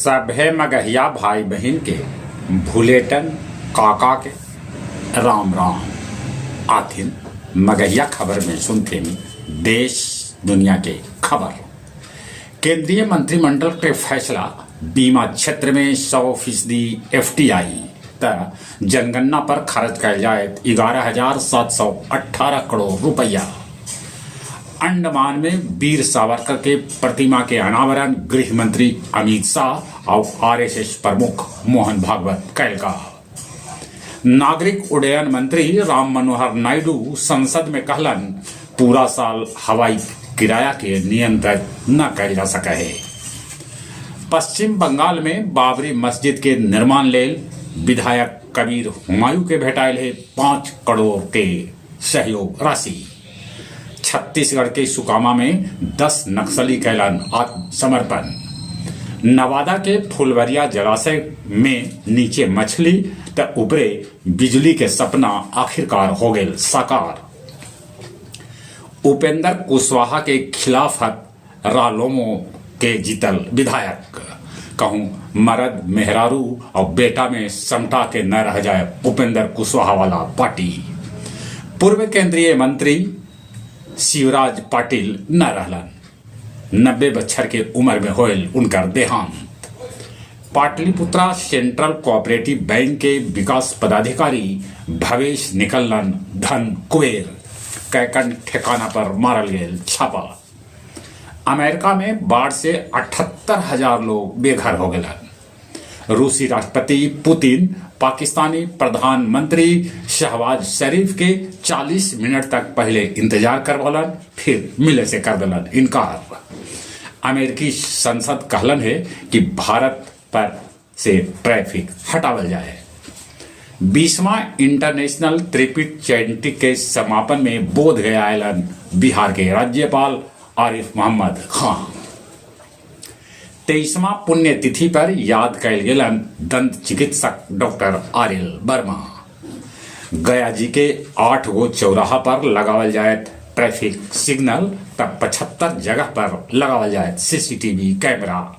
सभे मगहिया भाई बहिन के भुलेटन काका के राम राम। आथिन मगहिया खबर में सुनथिन देश दुनिया के खबर। केंद्रीय मंत्रिमंडल के फैसला, बीमा क्षेत्र में 100% एफटीआई त जनगणना पर खर्च कयल जायत 11,718 करोड़ रुपया। अंडमान में वीर सावरकर के प्रतिमा के अनावरण गृह मंत्री अमित शाह और आरएसएस प्रमुख मोहन भागवत कैलका। नागरिक उड्डयन मंत्री राम मनोहर नायडू संसद में कहलन, पूरा साल हवाई किराया के नियंत्रित न कैल जा सके है। पश्चिम बंगाल में बाबरी मस्जिद के निर्माण लेल विधायक कबीर हुमायूं के भेटायल है 5 करोड़ के सहयोग राशि। छत्तीसगढ़ के सुकमा में 10 नक्सली कैलन आत्मसमर्पण। नवादा के फुलवरिया जलाशय में नीचे मछली त ऊपरे बिजली के सपना आखिरकार हो गए साकार। उपेंद्र कुशवाहा के खिलाफत रालोमो के जीतल विधायक। कहूँ मरद, मेहरारू और बेटा में समटा के न रह जाए उपेंद्र कुशवाहा वाला पार्टी। पूर्व केंद्रीय मंत्री शिवराज पाटिल न रहलन। 90 बच्छर के उम्र में होयल उनकर देहांत। पाटलिपुत्रा सेंट्रल कोऑपरेटिव बैंक के विकास पदाधिकारी भवेश निकलन धन कुबेर। कैकन ठिकाना पर मारल गेल छापा। अमेरिका में बाढ़ से 78,000 लोग बेघर हो गए। रूसी राष्ट्रपति पुतिन पाकिस्तानी प्रधानमंत्री शहबाज शरीफ के 40 मिनट तक पहले इंतजार करवलन, फिर मिले से कर दिलन इनकार। अमेरिकी संसद कहलन है कि भारत पर से टैरिफ हटावल जाए। 20वां इंटरनेशनल त्रिपिटक चैंटिंग के समापन में बोध गया आयलन बिहार के राज्यपाल आरिफ मोहम्मद खान। 23वां पुण्यतिथि पर याद कैल गेलन दंत चिकित्सक डॉक्टर आर एल वर्मा। गया जी के आठ गो चौराहा पर लगावल जायत ट्रैफिक सिग्नल तब 75 जगह पर लगावल जायत सीसीटीवी कैमरा।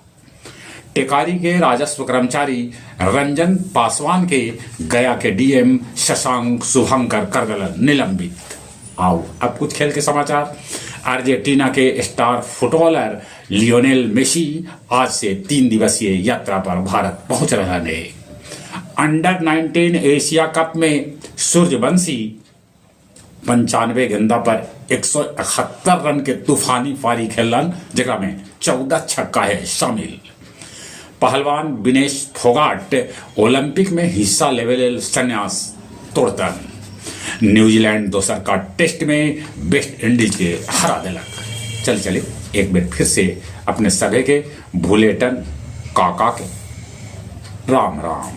टेकारी के राजस्व कर्मचारी रंजन पासवान के गया के डीएम शशांक शुभंकर कर दलन निलंबित। आओ, अब कुछ खेल के समाचार। अर्जेंटीना के स्टार फुटबॉलर लियोनेल मेसी आज से 3 दिवसीय यात्रा पर भारत पहुंच रहे हैं। अंडर 19 एशिया कप में सूर्यवंशी 95 गेंदा पर 171 रन के तूफानी पारी खेलन, जकरा में 14 छक्का है शामिल। पहलवान विनेश फोगाट ओलंपिक में हिस्सा लेवे लेल संन्यास तोड़तन। न्यूजीलैंड दोसर का टेस्ट में वेस्ट इंडीज के हरा देलक। चल चले, एक बेर फिर से अपने सभे के भुलेटन काका के राम राम।